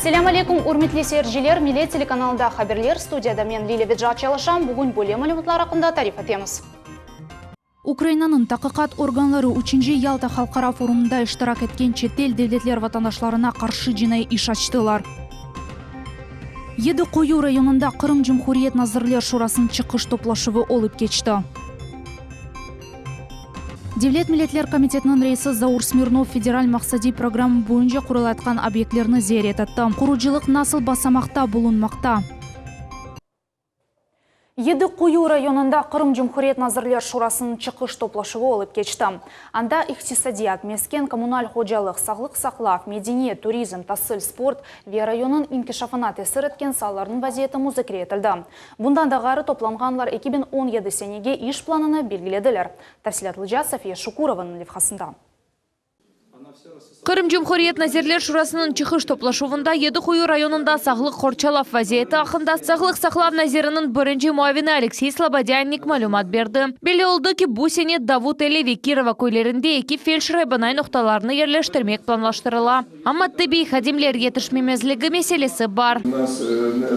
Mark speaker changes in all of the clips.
Speaker 1: Selâm aleyküm, ürmetli seyirciler! Millet telekanalında haberler, studiyada men, Lilâ Bedja, çalışam. Bugün böyle malümatlar aqqında tarif etemiz. Ukrainanıñ taqiqat organları üçünci Yalta halqara forumında iştirak etken çetel devletler vatandaşlarına qarşı cinaiy iş açtılar. Yedi Quyu rayonında Qırım Cumhuriyet Nazirler Şurasınıñ çıqış toplaşuvı olıp keçti. Devlet milletler komitetiniñ reisi Zaur Smirnov federal maqsadiy programma boyunca qurulayatqan obyektlerni ziyaret etti. Qurucılıq nasıl basamaqta bulunmaqta? Yedi Quyu rayonında Qırım Cumhuriyet Nazirler Şurasınıñ çıqış toplaşuvı olıp keçti. Anda iqtisadiyat, mesken, kommunal hocalıq, sağlıq saqlav, medeniyet, turizm, tasil, sport ve rayonnıñ inkişafına tesir etken saalarnıñ vaziyeti muzakere etildi. Bundan da ğayrı toplanğanlar 2017 senege iş planını belgilediler. Tafsilâtlıca Safiye Şukurovanıñ levhasında.
Speaker 2: Qırım Cumhuriyet Nazirler Şurasınıñ çıqış toplaşuvında Yedi Quyu rayonında sağlıq qorçalav vaziyeti aqqında Sağlıq saqlav naziriniñ birinci muavini Aleksey Slobodânnik malümat berdi. Belli oldı ki, bu sene Davut Eli ve Kirova köylerinde eki feldşer-ebanay noqtalarını yerleştirmek planlaştırıla. Amma tıbbiy hadimler yetişmemezligi meselesi bar.
Speaker 3: U nas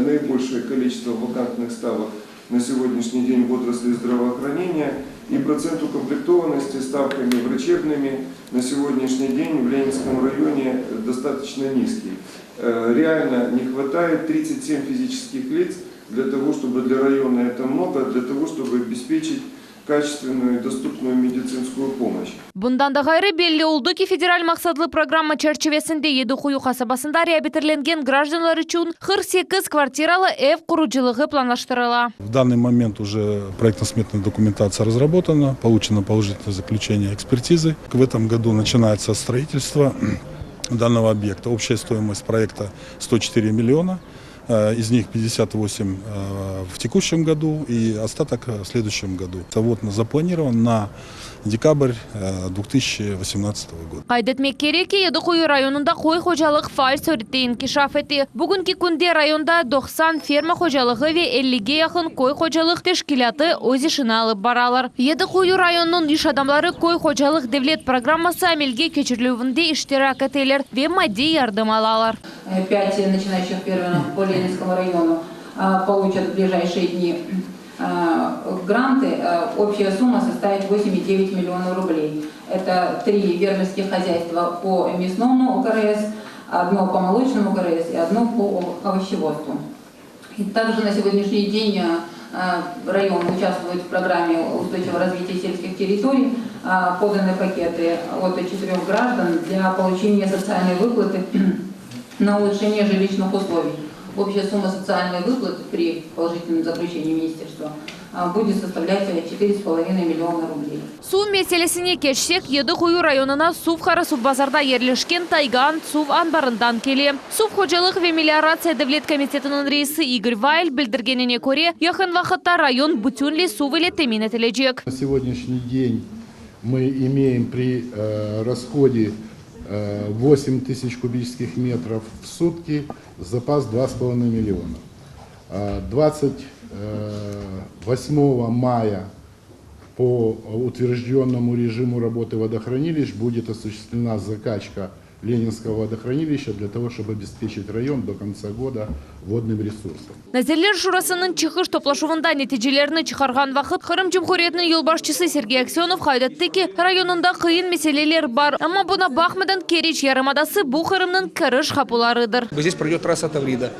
Speaker 3: naibольшее количество vakantных ставок на сегодняшний день в отрасли здравоохранения и процент укомплектованности ставками врачебными на сегодняшний день в Ленинском районе достаточно низкий. Реально не хватает 37 физических лиц для того, чтобы для района это много, для того, чтобы обеспечить качественную и доступную медицинскую помощь.
Speaker 2: Bundan da ğayrı, belli oldı ki, federal maqsatlı programma çerçivesinde Yedi Quyu qasabasında reabilitirlengen grajdanlar içün 48 kvartiralı ev qurucılığı planlaştırıla.
Speaker 4: В данный момент уже проектно-сметная документация разработана, получено положительное заключение экспертизы. В этом году начинается строительство данного объекта. Общая стоимость проекта 104 миллиона. Из них 58 в текущем году и остаток в следующем году. Завод запланирован на декабрь 2018 года.
Speaker 2: Qayd etmek kerek ki, Yedi Quyu rayonında köy hocalıq faal sürette inkişaf ete. Bugünki künde rayonda 90 ferma hocalığı ve ellige yaqın köy hocalıq teşkilâtı öz işini alıp baralar. Yedi Quyu rayonınıñ iş adamları köy hocalıq devlet programması amelge keçirilüvinde iştirak eteler ve maddiy yardım alalar.
Speaker 5: Pять начинающих фермеров по Ленинскому району получат в ближайшие дни гранты. Общая сумма составит 8,9 миллиона рублей. Это три фермерских хозяйства по мясному ОКРС, одно по молочному ОКРС и одно по овощеводству. И также на сегодняшний день район участвует в программе устойчивого развития сельских территорий. Поданы пакеты от четырех граждан для получения социальной выплаты на улучшение жилищных условий. Общая сумма социальной выплаты при положительном заключении министерства будет составлять 4,5 миллиона рублей.
Speaker 2: Suv meselesine keçsek, Yedi Quyu rayonına suv Qarasuvbazarda yerleşken Taygan suv anbarından kele. Suv hocalıq ve melioratsiya devlet komitetiniñ reisi İgor Vayl bildirgenine köre, yaqın vaqıtta rayon bütünley suv ile temin etilecek.
Speaker 6: На сегодняшний день мы имеем при расходе 8 тысяч кубических метров в сутки запас 2,5 миллиона. 28 мая по утвержденному режиму работы водохранилищ будет осуществлена закачка Ленинского водохранилища для того, чтобы обеспечить район до конца года водным ресурсом.
Speaker 2: Nazirler Şurasınıñ çıqış toplaşuvında neticelerni çıqarğan vaqıt Qırım Cumhuriyetiniñ yolbaşçısı Sergey Aksönov qayd etti ki, rayonında qıyın meseleler bar, amma buña baqmadan Keriç yarımadası bu Qırımnıñ kiriş qapularıdır.
Speaker 7: Здесь пройдет трасса Таврида.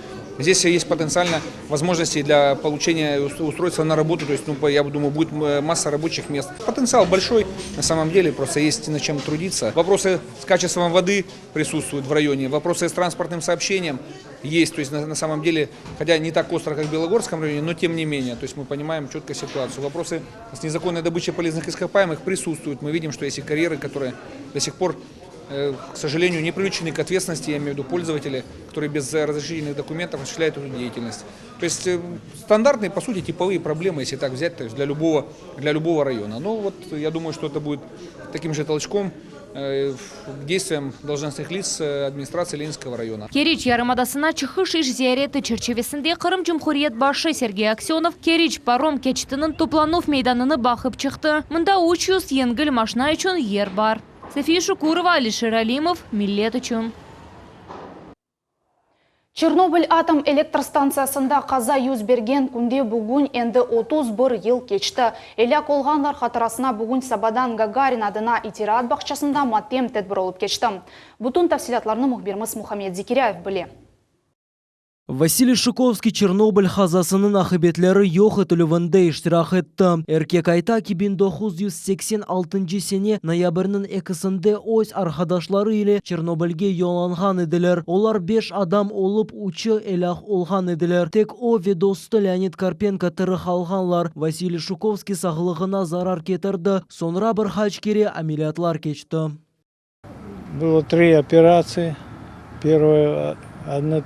Speaker 7: Здесь есть потенциально возможности для получения устройства на работу. То есть, ну, я думаю, будет масса рабочих мест. Потенциал большой, на самом деле, просто есть над чем трудиться. Вопросы с качеством воды присутствуют в районе, вопросы с транспортным сообщением есть. То есть, на самом деле, хотя не так остро, как в Белогорском районе, но тем не менее, то есть мы понимаем четко ситуацию. Вопросы с незаконной добычей полезных ископаемых присутствуют. Мы видим, что есть и карьеры, которые до сих пор, к сожалению, не привлечены к ответственности, я имею в виду пользователи, которые без разрешительных документов осуществляют эту деятельность. То есть стандартные, по сути, типовые проблемы, если так взять, то есть для любого района. Но вот я думаю, что это будет таким же толчком к действиям должностных лиц администрации Ленинского района.
Speaker 2: Keriç yarımadasına çıqış iş ziyareti çerçivesinde Qırım Cumhuriyet başı Sergey Aksönov Keriç parom keçitiniñ toplanuv meydanını baqıp çıqtı. Mında 300 yengil maşina içün yer bar. Safiye Şukurova, Alişer Alimov, Millet içün.
Speaker 1: Çernobıl atom elektr stantsiyasında qaza yüz bergen künde bugün endi 31 yıl keçti. Elâk olğanlar hatırasına bugün sabadan Gagarin adına itirat bağçasında matem tedbir olıp keçti. Bütün tafsilâtlarnı mühbirimiz Muhammed Zekiryayev bile.
Speaker 8: Vasiliy Şukovskiy Çernobıl qazasınıñ aqibetleri yoq etilüvinde iştirak etti. Erkek ayta ki 1986 sene noyabrniñ ekisinde öz arqadaşları ile Çernobılge yollanğan ediler. Olar beş adam olıp, üçü elâk olğan ediler. Tek o ve dostu Leonid Karpenko tiri qalğanlar. Vasiliy Şukovskiy sağlığına zarar ketirdi, soñra bir qaç kere ameliyatlar keçti.
Speaker 9: Было три операции. Первая одна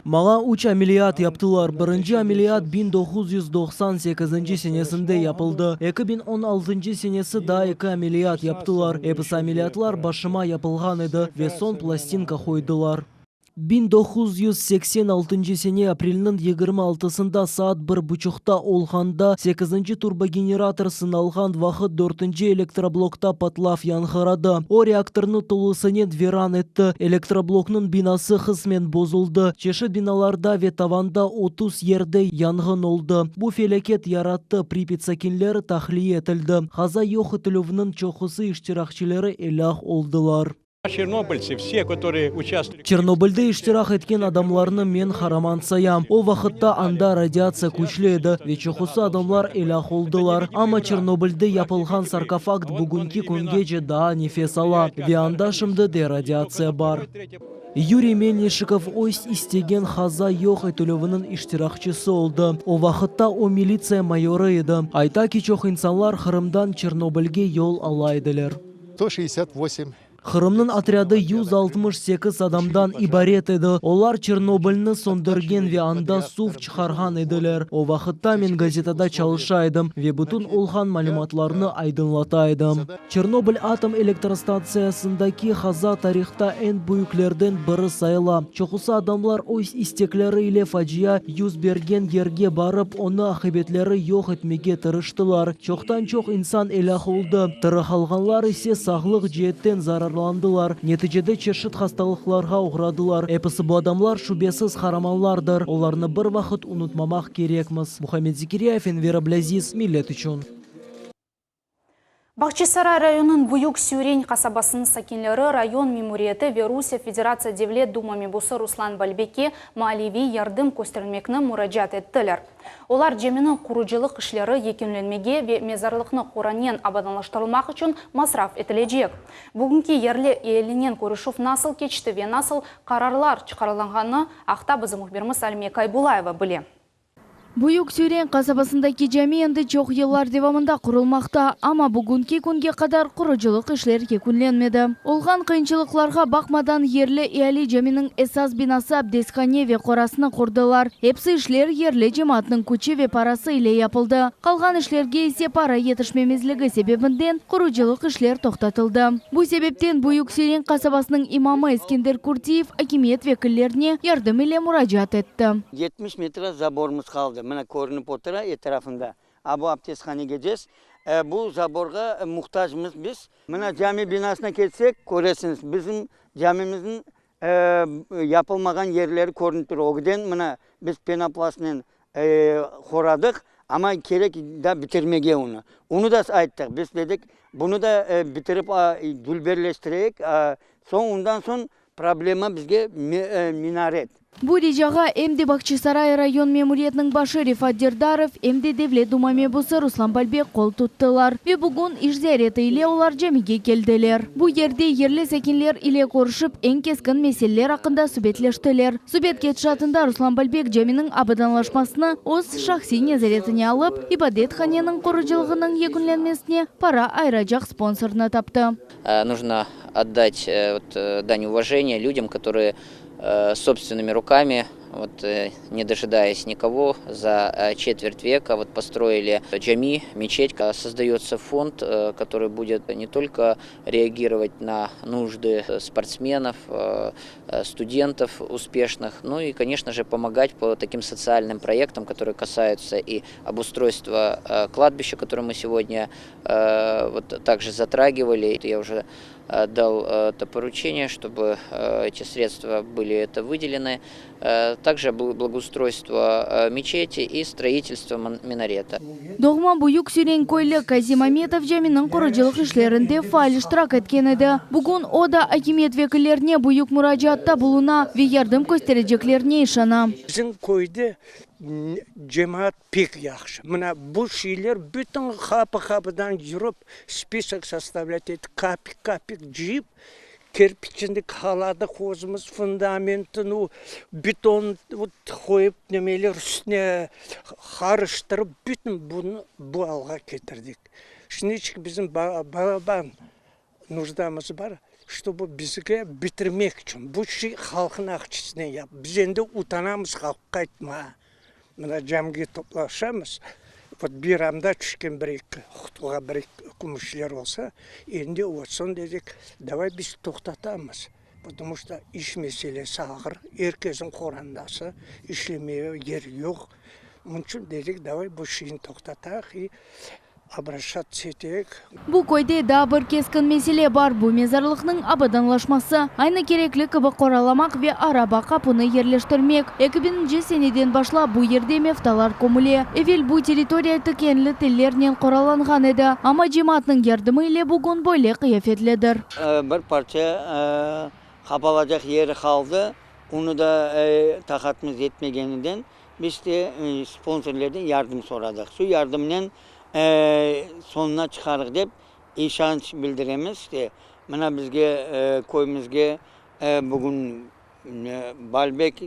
Speaker 8: Maña üç ameliyat yaptılar. Birinci ameliyat 1998 senesinde yapıldı. 2016 senesi daa eki ameliyat yaptılar. Episi ameliyatlar başıma yapılğan edi ve soñ plastinka qoydılar. 1986 sene aprelniñ 26-sında saat 1.30-ta olğanda 8 turbogenerator sınalğan vaqıt 4 elektroblokta patlav yañğıradı. O reaktornı tolusınen viran etti. Elektrobloknıñ binası qısmen bozuldı. Çeşit binalarda ve tavanda 30 yerde yanğın oldı. Bu felâket yarattı. Pripyat sakinleri tahliye etildi. Qaza yoq etilüvniñ çoqusı iştirakçileri elâk oldılar.
Speaker 10: Чернобыльцы, все, которые участвовали...
Speaker 8: Çernobılde iştirak etken adamlarnı men qaraman sayam. O vaqıtta anda radiatsiya küçlü edi ve çoqusı adamlar elâk oldılar. Amma Çernobılde yapılğan sarkofag bugünki küngece daa nefes ala ve anda şimdi de radiatsiya bar. Yuriy Melnişikov öz istegen qaza yoq etilüviniñ iştirakçisi oldı. O vaqıtta o militsiya mayorı edi. Ayta ki çoq insanlar Qırımdan Çernobılge yol ala ediler.
Speaker 6: 168
Speaker 8: Qırımnıñ otrâdı 168 adamdan ibaret edi. Olar Çernobılni söndürgen ve anda suv çıqarğan ediler. O vaqıtta men gazetada çalışa edim ve bütün olğan malümatlarnı aydınlata edim. Çernobıl atom elektrostantsiyasındaki qaza tarihta eñ büyüklerden biri sayıla. Çoqusı adamlar öz istekleri ile facia yüz bergen yerge barıp, onıñ aqibetleri yoq etmege tırıştılar. Çoqtan çoq insan elâk oldı. Tiri qalğanlar ise sağlıq ceetten zararlandılar. Neticede çeşit hastalıqlarğa oğradılar. Episi bu adamlar şübesiz qaramanlardır. Olarnı bir vaqıt unutmamaq kerekmiz. Muhammed Zekiryayev, Enver Ablâziz, Millet içün.
Speaker 1: Bağçasaray rayonınıñ Büyük Süyren qasabasınıñ sakinleri rayon memuriyeti ve Rusiye Federatsiya Devlet Duma mebusı Ruslan Balbekke maliyeviy yardım kösterilmekni muracaat ettiler. Olar caminiñ qurucılıq işleri yekünlenmege ve mezarlıqnı qoranen abadanlaştırılmaq içün masraf etilecek. Bugünki yerli ealinen körüşüv nasıl keçti ve nasıl qararlar çıqarılğanı aqta bizim mühbirimiz Alime Kaybulayeva bile.
Speaker 11: Büyük Süyren qasabasındaki cami endi çoq yıllar devamında qurulmaqta, amma bugünki künge qadar qurucılıq işler yekünlenmedi. Olğan qıyınçılıqlarğa baqmadan yerli eali caminiñ esas binası abdesthane ve qorasını qurdılar. Episi işler yerli cemaatnıñ küçü ve parası ile yapıldı. Qalğan işlerge ise para yetişmemezligi sebebinden qurucılıq işler toqtatıldı. Bu sebepten Büyük Süyren qasabasınıñ imamı Eskender Kurtiyev akimiyet vekillerine yardım ile muracaat etti.
Speaker 12: 70 metre zaborımız qaldı. Mına körünip otura etrafında. A bu abdesthanege Bu zaborğa muhtacmız biz. Mına cami binasına ketsek, köresiñiz, bizim camimizniñ yapılmağan yerleri körünip tura. Ögden mına biz penoplastnen qoradıq, amma kerek da bitirmege onı. Onı da ayttıq, biz dedik, bunı da bitirip dülberleştireyik, soñ ondan soñ problema bizge minaret.
Speaker 11: Bu ricağa em de Bağçasaray rayon memuriyetiniñ başı Refat Derdarov, em de Devlet Duma mebusı Ruslan Balbek qol tuttılar. Ve bugün iş ziyareti ile olar camige keldiler. Bu yerde yerli sakinler ile körüşip, eñ keskin meseleler aqqında subetleştiler. Subet ketişatında Ruslan Balbek caminiñ abadanlaşmasını öz şahsiy nezaretine alıp, ibadethaneniñ qurucılığınıñ yekünlenmesine para ayıracaq sponsornı taptı.
Speaker 13: Нужно отдать вот, дань уважения людям, которые собственными руками, вот, не дожидаясь никого, за четверть века вот, построили джами, мечеть. Создается фонд, который будет не только реагировать на нужды спортсменов, студентов успешных, но и, конечно же, помогать по таким социальным проектам, которые касаются и обустройства кладбища, которое мы сегодня вот, также затрагивали. Я уже Дал это поручение, чтобы эти средства были это выделены. Также благоустройство мечети и строительство минарета.
Speaker 11: Doğma Büyük Süren köylü Kazim Ametov caminiñ qurucılıq işlerinde faal iştirak etken edi. Bugün o da akimiyet vekillerine büyük muracaatta buluna ve yardım köstereceklerine işana.
Speaker 14: Bizim köyde cemaat pek yahşı. Mına bu şeyler bütün qapı-qapıdan yürip, spisok sostavlât etip, kapik-kapik cıyıp, Kirpiçini qaladıq özümiz, fundamentini, beton qoyıp, nemeler üstüne qarıştırıp, bütün bunı bu alğa ketirdik. Şimdiçik bizim balaban nujdamız bar, ştobu bizge bitirmek içün, bu şey halqnıñ aqçasınen yap. Biz endi utanamız halqqa aytmağa. Mına camige toplaşamız, vot bir anda tüşken bir-eki qutuğa bir-eki kümüşler olsa, endi vot soñ dedik, davay biz toqtatamız, potomu çto iş meselesi ağır, er kesniñ qorandası, işlemege yer yoq, onıñ içün dedik, davay bu şeyni toqtatayıq i Obraşatsa eteyik.
Speaker 11: Bu köyde daa bir keskin mesele bar, bu mezarlıqnıñ abadanlaşması. Aynı kerekli kibi qoralamaq ve araba qapunı yerleştirmek. Eki biñinci seneden başlap bu yerde mevtalar kömüle. Evel bu territoriya tikenli tellernen qoralanğan edi, amma cemaatnıñ yardımı ile bugün böyle qıyafetlidir.
Speaker 12: Bir parça qapalacaq yeri qaldı, onı da taqatımız yetmegeninden Biz de sponsorlerden yardım soradıq. Şu yardımnen soñuna çıqarıq dep işanç bildiremiz. İşte, mına bizge, köyümizge bugün Balbek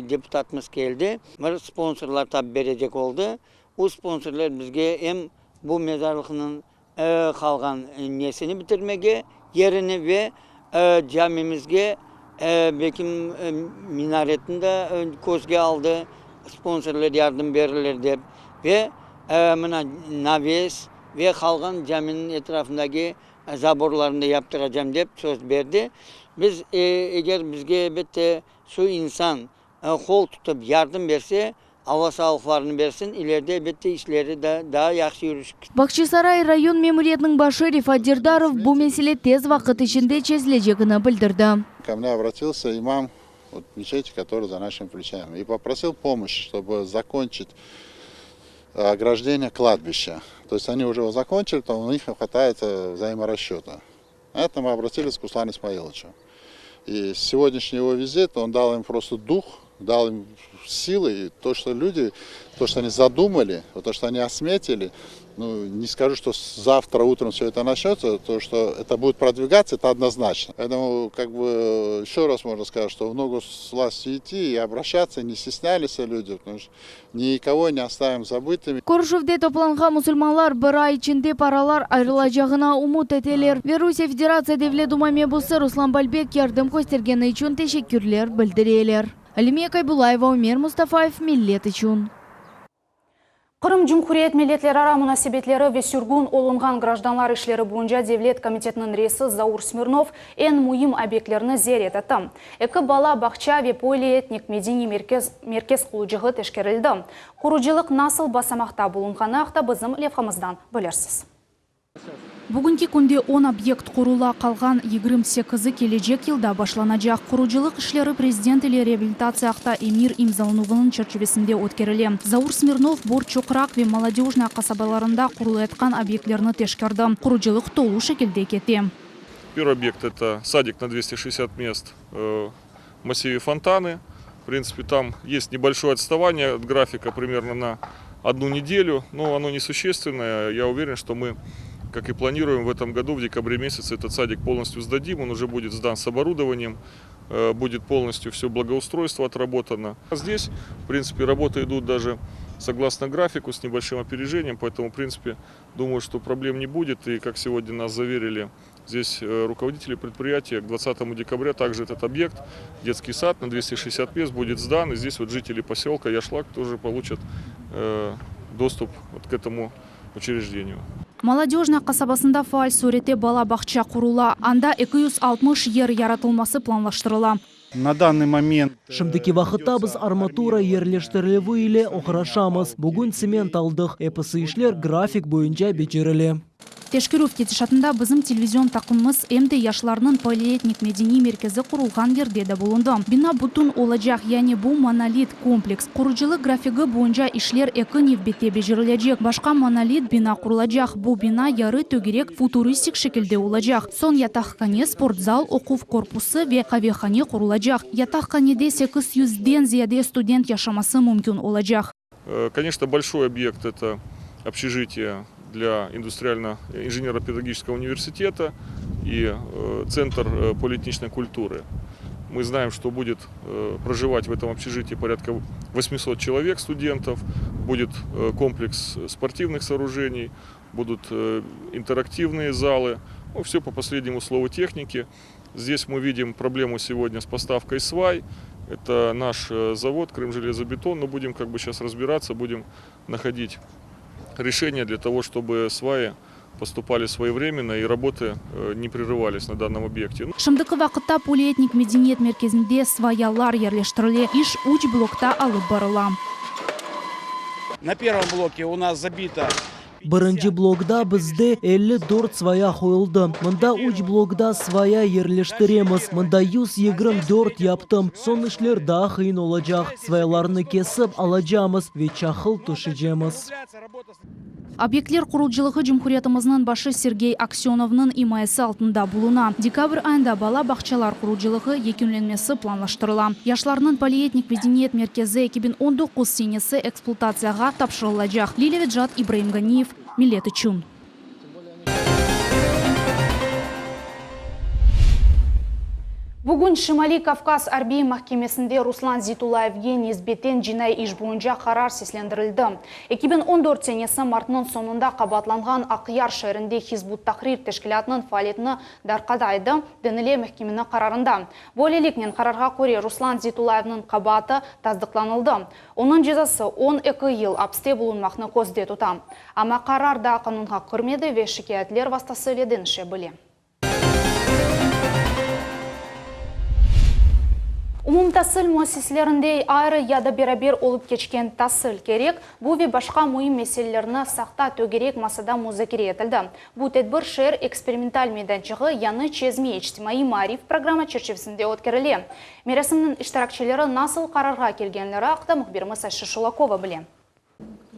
Speaker 12: deputatımız keldi. Bir sponsorlar tapıp berecek oldı. O sponsorlar bizge em bu mezarlıqnıñ qalğan nesini bitirmege, yerini ve camimizge belki minaretni de közge aldı, sponsorlar yardım berirler dep, ve mına naves ve qalğan caminiñ etrafındaki zaborlarnı da yaptıracam dep söz berdi. Biz, eger bizge elbette şu insan qol tutıp yardım berse, Alla sağlıqlarını bersin, ileride elbette işleri de daa yahşı yürüşip.
Speaker 11: Bağçasaray rayon memuriyetiniñ başı Refat Derdarov bu mesele tez vaqıt içinde çezilecegini bildirdi.
Speaker 6: Ko mne obratился imam vot meçeti, kotorıy za našimi pleçami, i poprosil pomoşç, ştoby zakonçit ogраждение kladbişça. To est oni uje ego zakonçili, to u nich ne hvatает vzaimorasçeta. Na eto my obratilis k Ruslanu İsmailoviçu. I segodnâşniy ego vizit, on dal im prosto duh, dal im silı, i to, çto lüdi, to, çto oni zadumali, to, çto oni osmetili, nu, ne skažu, çto zavtra utrом vsё eto naçnötsâ, to, çto eto budet prodvigatсâ, eto odnoznaçno. Poetomu, kak bı, eşö raz mojno skazat, çto v nogu s vlastю iti i obraşatсâ, ne stesnâlisâ lüdi, potomu çto Nikogo ne ostavim zabıtımi.
Speaker 11: Körüşüvde toplanğan musulmanlar bir ay içinde paralar ayırılacağına ümüt eteler ve Rusiye Federatsiya Devlet Duma mebusı Ruslan Balbek yardım köstergeni içün teşekkürler bildireler. Alimiye Kaybullayeva, Ümer Mustafayev, Millet içün.
Speaker 1: Qırım Cumhuriyet milletlerara munasebetleri ve sürgün olunğan grajdanlar işleri boyunca devlet komitetiniñ reisi Zaur Smirnov eñ müim obyektlerni ziyaret etti. Eki bala bağça ve polietnik medeniy merkez merkez qulucığı teşkerildi. Qurucılıq nasıl basamaqta bulunğanı aqta bizim levhamızdan bilirsiz. Bugünki künde on obyekt qurula, qalğan 28-i kelecek yılda başlanacaq. Qurucılıq işleri prezident ile reabilitatsiya aqta emir imzalanuvınıñ çerçivesinde ötkerile. Zaur Smirnov Bor-Çoqraq ve Molodöjnoye qasabalarında qurulayatqan obyektlerni teşkerdi. Qurucılıq tolu şekilde kete.
Speaker 3: Первый объект, это садик на 260 мест в массиве Фонтаны. В принципе, там есть небольшое отставание от графика примерно на одну неделю, но оно несущественное. Я уверен, что мы, как и планируем, в этом году, в декабре месяце, этот садик полностью сдадим. Он уже будет сдан с оборудованием, будет полностью все благоустройство отработано. А здесь, в принципе, работы идут даже согласно графику, с небольшим опережением, поэтому, в принципе, думаю, что проблем не будет. И, как сегодня нас заверили здесь руководители предприятия, к 20 декабря также этот объект, детский сад на 260 мест, будет сдан. И здесь вот жители поселка Яшлак тоже получат доступ вот к этому учреждению.
Speaker 1: Молодежная qasabasında faal surette bala bağça qurula. Anda 260 yer yaratılması planlaştırıla.
Speaker 15: На данный момент
Speaker 8: Şimdiki vaqıtta biz armatura yerleştirilüvi ile oğraşamız. Bugün tsement aldıq. Episi işler grafik boyunca becerile.
Speaker 1: Teşkerüv ketişatında bizim televizion taqımımız em de yaşlarnıñ polietnik medeniy merkezi qurulğan yerde de bulundı. Bina bütün olacaq, yani bu monolit kompleks. Qurucılıq grafigi boyunca işler eki nevbette becerilecek. Başqa monolit bina qurulacaq, bu bina yarı tögerek futuristik şekilde olacaq. Soñ yataqhane, sportzal, oquv korpusı ve qavehane qurulacaq. Yataqhanede 800 den ziyade student yaşaması mümkün olacaq.
Speaker 3: Koneçno, bolşoy obyekt, eto obşejitiye dlâ industrialno-injenero-pedagogического universiteta i tsentr polietniçnoy kulturı. Mı znaem, çto budet projivat v etom obşejitiyi porâdka 800 çelovek studentov, budet kompleks sportivnıh soorujeniy, budut interaktivnıye zalı, nu, vse po poslednemu slovu tehniki. Zdes mı vidim problemu segodnâ s postavkoy svay, eto naş zavod Krımželezobeton, no budem kak bı şas razbiratsâ, budem nahodit reşeniye dlâ togo, çtobı svai postupali svoevremenno i rabotı ne prerıvalis na dannom obyekte.
Speaker 1: Şimdiki vaqıtta Polietnik medeniyet merkezinde svayalar yerleştirile, iş üç blokta alıp barıla.
Speaker 15: Na pervom bloke u nas zabito
Speaker 8: Birinci blokda bizde 54 svaya qoyuldı. Mında üç blokda svaya yerleştiremiz. Mında 124 yaptım. Soñ işler daa qıyın olacaq. Svayalarnı kesip alacamız ve çaqıl töşecemiz.
Speaker 1: Obyektler qurucılığı cumhuriyetimizniñ başı Sergey Aksönovnıñ imayesi altında buluna. Dekabr ayında bala bağçalar qurucılığı yekünlenmesi planlaştırıla. Yaşlarnıñ polietnik medeniyet merkezi 2019 senesi ekspluatatsiyağa tapşırılacaq. Lilâ Vecat, İbraim Ganiyev, Millet içün. Bugün Şimaliy Kavkaz arbiy mahkemesinde Ruslan Zeytullayevge nisbeten cinaiy iş boyunca qarar seslendirildi. 2014 senesi martnıñ soñunda qabaatlanğan Aqyar şeerinde Hizb ut-Tahrir teşkilâtınıñ faaliyetini darqata edi, denile mahkemeniñ qararında. Böyleliknen, qararğa köre, Ruslan Zeytullayevniñ qabaatı tasdıqlanıldı. Onıñ cezası 12 yıl apste bulunmaqnı közde tuta. Amma qarar daa qanunğa kirmedi ve şikâyetler vastası ile deñişe bile. Umumtasil müessiselerinde ayrı ya da beraber olıp keçken tasil kerek, bu ve başqa müim meselelerni Saqta tögerek masada muzakere etildi. Bu tedbir şeer eksperimental meydançığı Yañı çezme içtimaiy maarif programma çerçivesinde ötkerile. Merasimniñ iştirakçileri nasıl qararğa kelgenleri aqta mühbirimiz Ayşe Şulakova bile.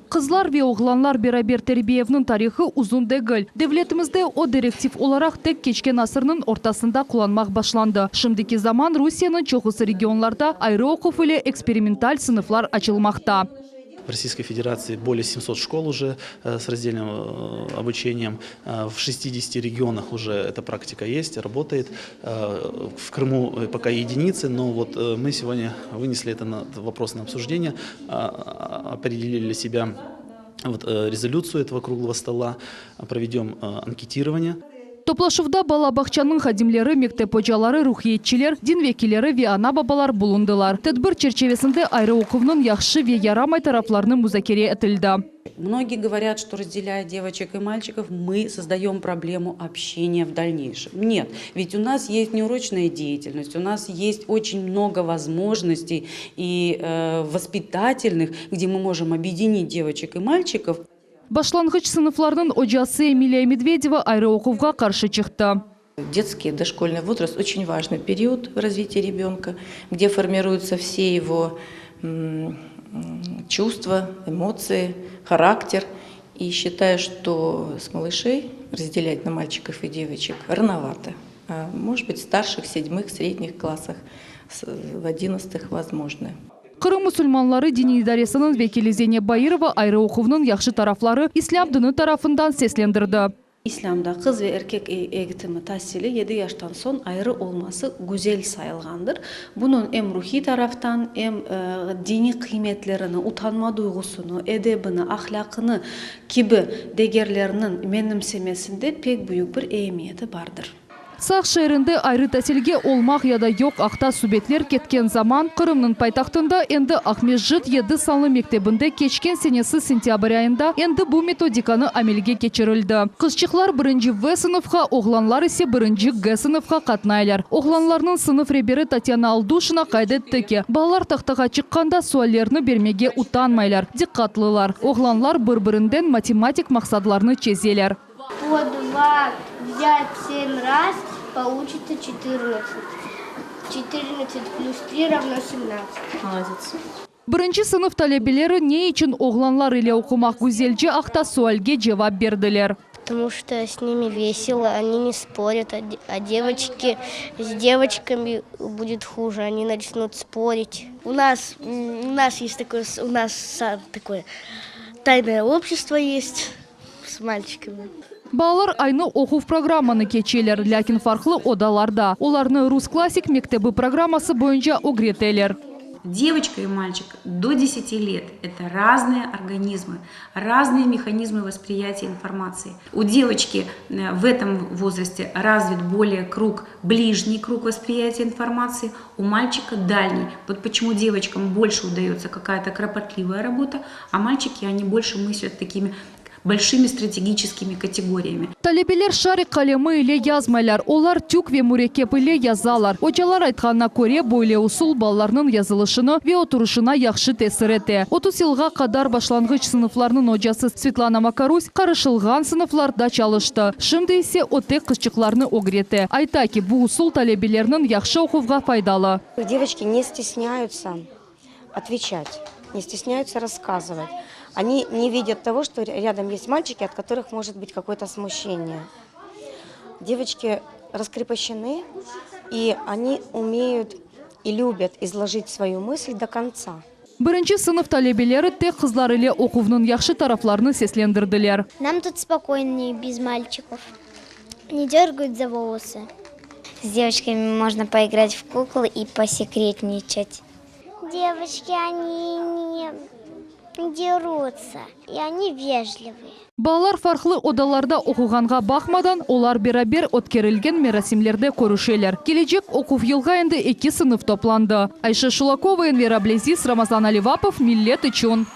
Speaker 2: Qızlar ve oğlanlar beraber terbiyevniñ tarihı uzun degil. Devletimizde o direktiv olaraq tek keçken asırnıñ ortasında qullanmaq başlandı. Şimdiki zaman Rusiyeniñ çoqusı regionlarda ayrı oquv ile eksperimental sınıflar açılmaqta.
Speaker 16: V Российской Федерации более 700 школ уже с раздельным обучением. В 60 регионах уже эта практика есть, работает. В Крыму пока единицы, но вот мы сегодня вынесли это на вопрос на обсуждение, определили для себя вот резолюцию этого круглого стола, проведем анкетирование.
Speaker 2: Toplaşuvda bala bağçanıñ hadimleri, mektep ocaları, ruhiyetçiler, din vekilleri ve ana-babalar bulundılar. Tedbir çerçevesinde ayrı oquvnıñ yahşı ve yaramay taraflarını muzakere etildi.
Speaker 17: Многие говорят, что разделяя девочек и мальчиков, мы создаем проблему общения в дальнейшем. Нет, ведь у нас есть внеурочная деятельность, у нас есть очень много возможностей и э, воспитательных, где мы можем объединить девочек и мальчиков.
Speaker 2: Başlanğıç sınıflarnıñ ocası Emiliya Medvedeva ayrı oquvğa qarşı çıqtı.
Speaker 18: Детский дошкольный возраст очень важный период в развитии ребенка, где формируются все его чувства, эмоции, характер. И считаю, что с малышей разделять на мальчиков и девочек рановато. Может быть, в старших, седьмых, средних классах, в одиннадцатых возможно.
Speaker 2: Qırım musulmanları diniy idaresiniñ vekili Zeyneb Bairova ayrı oquvnıñ yahşı tarafları islâm dini tarafından seslendirdi.
Speaker 19: İslâmda qız ve erkek egitimi, tasili yedi yaştan soñ ayrı olması güzel sayılğandır. Bunıñ em ruhiy taraftan, em diniy qıymetlerini, utanma duyğusını, edebini, ahlâqını kibi degerlerniñ menimsemesinde pek büyük bir emiyeti bardır.
Speaker 2: Saq şeerinde ayrı tasilge olmaq ya da yoq aqta subetler ketken zaman, Qırımnıñ paytahtında endi Aqmescit yedi sanlı mektebinde keçken senesi sentâbr ayında endi bu metodikanı amelge keçirildi. Qızçıqlar birinci V sınıfqa, oğlanlar ise birinci G sınıfqa qatnaylar. Oğlanlarnıñ sınıf reberi Tatyana Alduşina qayd etti ki, balalar tahtağa çıqqanda suallerni bermege utanmaylar, diqqatlılar. Oğlanlar bir-birinden matematik maqsadlarnı çezeler.
Speaker 20: Po dva. Два взять семь раз, получится четырнадцать. Четырнадцать плюс три равно семнадцать.
Speaker 21: Молодец.
Speaker 22: Birinci sınıf talebeleri ne içün oğlanlar ile oqumaq güzelce aqta sualge cevap berdiler.
Speaker 20: Потому что с ними весело, они не спорят, а девочки, с девочками будет хуже, они начнут спорить. У нас, у нас есть такое, у нас такое тайное общество есть с мальчиками.
Speaker 22: Balalar aynı oquv programmanı keçeler, lâkin farqlı odalarda. Olarnı rus klassik mektebi programması boyunca ögreteler.
Speaker 23: Девочка и мальчик до 10 лет – это разные организмы, разные механизмы восприятия информации. У девочки э, в этом возрасте развит более круг, ближний круг восприятия информации, у мальчика дальний. Вот почему девочкам больше удается какая-то кропотливая работа, а мальчики, они больше мыслят такими большими стратегическими категориями.
Speaker 22: Talebeler şarik qalemi ile yazmaylar, olar tük ve mürekkep ile yazalar. Ocalar aytqanına köre, böyle usul balalarnıñ yazılışını ve oturışına yahşı tesir ete. 30 yılğa qadar başlanğıç sınıflarnıñ ocası Svetlana Makaruсь qarışılğan sınıflarda çalıştı. Şimdi ise o tek qızçıqlarnı ögrete. Ayta ki, bu usul talebelerniñ yahşı oquvğa faydalı.
Speaker 24: Девочки не стесняются отвечать, не стесняются рассказывать. Они не видят того, что рядом есть мальчики, от которых может быть какое-то смущение. Девочки раскрепощены, и они умеют и любят изложить свою мысль до конца.
Speaker 22: Birinci sınıf talebeleri tek qızlar ile oquvnıñ yahşı taraflarını seslendirdiler.
Speaker 20: Нам тут спокойнее без мальчиков. Не дергают за волосы.
Speaker 25: С девочками можно поиграть в куклы и посекретничать.
Speaker 20: Девочки, они не дерутся, и они вежливые.
Speaker 22: Balalar farqlı odalarda oquğanğa baqmadan, olar beraber ötkerilgen merasimlerde körüşeler. Kelecek oquv yılğa endi eki sınıf toplandı. Ayşe Şulakova, Enver Ablâziz, Ramazan Alivapov, Millet içün.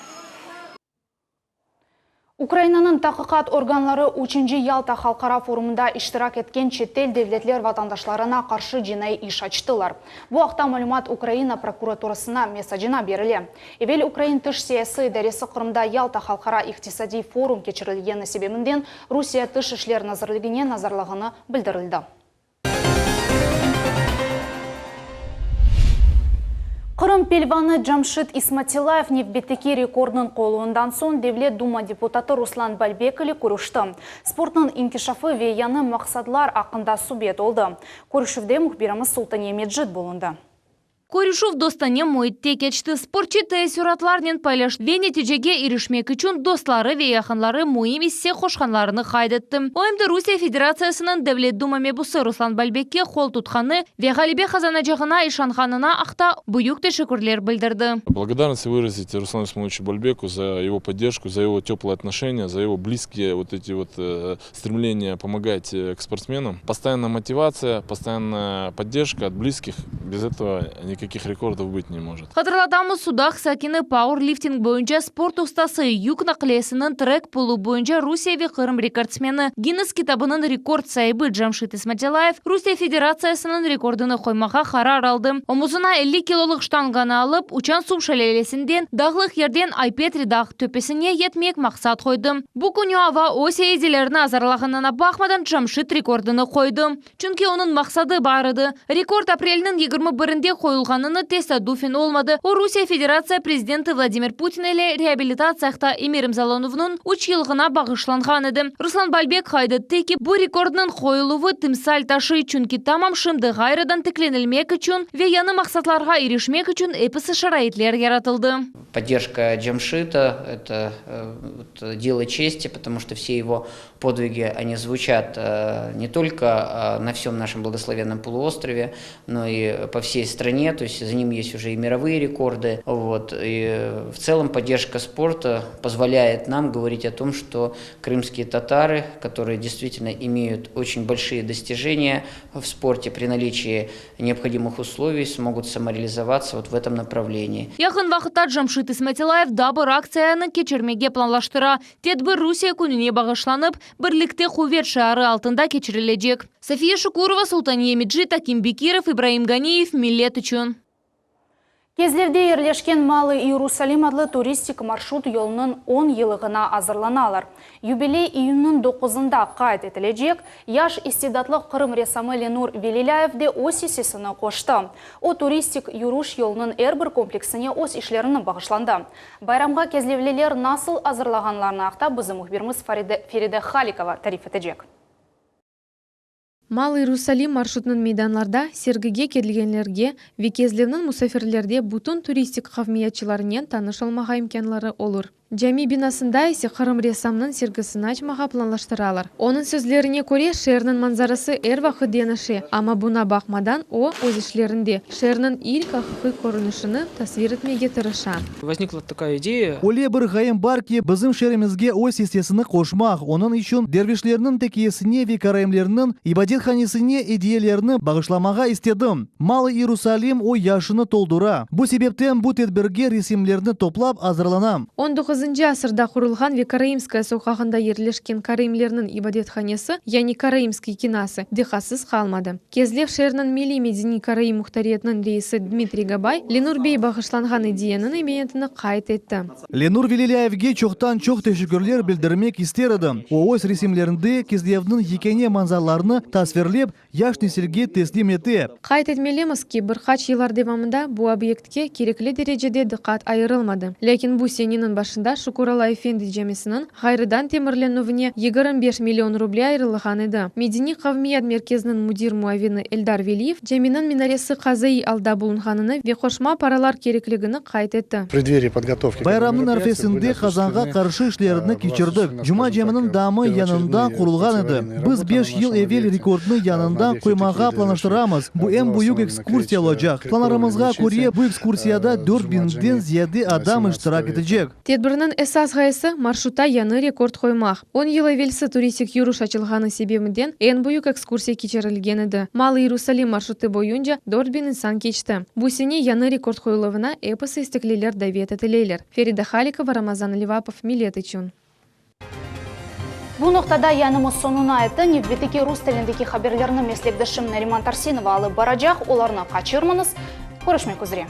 Speaker 1: Ukrainanıñ taqiqat organları üçünci Yalta halqara forumında iştirak etken çetel devletler vatandaşlarına qarşı cinaiy iş açtılar. Bu aqta malümat Ukraina prokuraturasına mesacına berile. Evel ukrain tış siyasiy idaresi Qırımda Yalta halqara iqtisadiy forum keçirilgeni sebebinden Rusiye Tış işler nazirligine nazarlığını bildirildi. Qırım pelvanı Camşit İsmatillayev nevbetteki rekordnıñ qoyuluvından soñ Devlet Duma deputatı Ruslan Balbek ile körüşti. Sportnıñ inkişafı ve yañı maqsadlar aqqında subet oldı. Körüşüvde mühbirimiz Sultaniye Mecit bulundı.
Speaker 2: Körüşüv dostane müitte keçti. Sportçı teessüratlarnen paylaştı ve neticege irişmek içün dostları ve yaqınları müim isse qoşqanlarını qayd etti. O em de Rusiye Federatsiyasınıñ Devlet Duma mebusı Ruslan Balbekke qol tutqanı ve ğalebe qazanacağına işanğanına aqta büyük teşekkürler bildirdi.
Speaker 26: Благодарность выразить Руслану Исмаиловичу Бальбеку за его поддержку, за его теплое отношение, за его близкие вот эти вот стремления помогать к спортсменам. Постоянная мотивация, постоянная поддержка от близких, без этого никаких рекордов быть не может.
Speaker 2: Hatırlatamız, Sudaq sakini pauerlifting boyunca sport ustası, yük naqliyesiniñ trek pulu boyunca Rusiye ve Qırım rekordsmeni, Ginnes kitabınıñ rekord saibi Camşit İsmatillayev Rusiye Federatsiyasınıñ rekordını qoymağa qarar aldı. Omuzına 50 kilolıq ştanganı alıp, Uçan suv şelâlesinden dağlıq yerden Ay-Petri dağ töpesine yetmek maqsat qoydı. Bu künü ava öz seyircilerini azarlağanına baqmadan Camşit rekordını qoydı. Çünki onıñ maqsadı bar edi. Rekord aprelniñ 21-inde qoyulğanını tesadüfen olmadı. O, Rusiye Federatsiya prezidenti Vladimir Putin ile reabilitatsiya aqta emir imzalanuvınıñ üç yılğına bağışlanğan edi. Ruslan Balbek qayd etti ki, bu rekordnıñ qoyuluvı timsal taşıy, çünki tamam şimdi ğayrıdan tiklenilmek içün ve yañı maqsatlarğa irişmek içün episi şaraitler yaratıldı.
Speaker 13: Поддержка Джамшита, это вот, дело чести, потому что все его подвиги, они звучат не только на всем нашем благословенном полуострове, но и по всей стране, то есть за ним есть уже и мировые рекорды. Вот. И в целом поддержка спорта позволяет нам говорить о том, что крымские татары, которые действительно имеют очень большие достижения в спорте при наличии необходимых условий, смогут самореализоваться вот в этом направлении.
Speaker 2: Yaqın vaqıtta Camşit İsmatillayev daa bir aktsiyanı keçirmege planlaştıra. Tedbir Rusiye kününe bağışlanıp, Birlikte quvet şiarı altında keçirilecek. Safiye Şukurova, Sultaniye Mecit, Akim Bekirov, İbraim Ganiyev, Millet içün.
Speaker 1: Kezlevde yerleşken Malıy İyerusalim adlı turistik marşrut yolunıñ on yıllığına azırlanalar. Yubiley iyünniñ doquzında qayd etilecek. Yaş istidatlı Qırım ressamı Lenur Velilâyev de öz issesini qoştı. O, turistik yürüş yolunıñ er bir kompleksine öz işlerini bağışlandı. Bayramğa kezlevliler nasıl azırlağanlarını aqta bizim mühbirimiz Feride Halikova tarif etecek.
Speaker 4: Malıy İyerusalim marşrutınıñ meydanlarda sergige kelgenlerge ve Kezlevniñ musafirlerde bütün turistik qavmiyatçılarınen tanış olmağa imkânları olur. Cami binasında ise Qırım ressamnıñ sergisini açmağa planlaştıralar. Onıñ sözlerine köre, şeerniñ manzarası er vaqıt deñişe, amma buña baqmadan o, öz işlerinde şeerniñ ilk aqiqiy körünişini tasvir etmege tırışa.
Speaker 5: Voznikla takaya ideya.
Speaker 7: Öyle bir ğayem bar ki, bizim şeerimizge öz issesini qoşmaq, onıñ içün dervişlerniñ tekiyesine ve karaimlerniñ ibadethanesine ediyelerni bağışlamağa istedim. Malıy İyerusalim o yaşını toldura. Bu sebepten bu tedbirge resimlerni toplap azırlanam.
Speaker 4: On doquzıncı asırda qurulğan ve Karaimskaya soqağında yerleşken karaimlerniñ ibadethanesi, yani Karaimskiy kinası, diqqatsız qalmadı. Kezlev şeeriniñ milliy-medeniy karaim muhtariyetiniñ reisi Dmitriy Gabay, Lenur bey bağışlanğan ideyeniñ emiyetini qayd etti.
Speaker 7: Lenur Velilâyevge çoqtan-çoq teşekkürler bildirmek ister edim. O, öz resimlerinde Kezlevniñ yekâne manzaralarını tasvirlep, yaş nesilge teslim ete.
Speaker 4: Qayd etmelimiz ki, bir qaç yıllar devamında bu obyektke kerekli derecede diqqat ayırılmadı. Lâkin bu seneniñ başında Şukuralla efendi camisiniñ ğayrıdan temirlenüvine 25 million ruble ayırılğan edi. Medeniy qavmiyat merkeziniñ müdir muavini Eldar Veliyev caminiñ minaresi qazaiy alda bulunğanını ve qoşma paralar kerekligini qayd etti.
Speaker 7: Bayramnıñ arfesinde qazanğa qarşı işlerni keçirdik. Cuma caminiñ damı yañından qurulğan edi. Biz beş yıl evel rekordnı yañından qoymağa planlaştıramız. Bu eñ büyük ekskursiya olacaq. Planlarımızğa köre, bu ekskursiyada dört biñden ziyade adam iştirak etecek.
Speaker 4: Tedbirniñ esas ğayesi, marşrutta yañı rekord qoymaq. On yıl evelsi turistik yürüş açılğanı sebebinden eñ büyük ekskursiya keçirilgen edi. Malı İyerusalim marşrutı boyunca 4000 insan keçti. Bu sene yañı rekord qoyuluvına episi istekliler davet etileler. Feride Halikova, Ramazan Levapov, Millet içün.
Speaker 1: Bu noqtada yayınımız soñuna yetti. Nevbetteki rus tilindeki haberlerni meslekdeşim Nariman Tarsinova alıp baracaq. Olarnı qaçırmañız. Körüşmek üzre.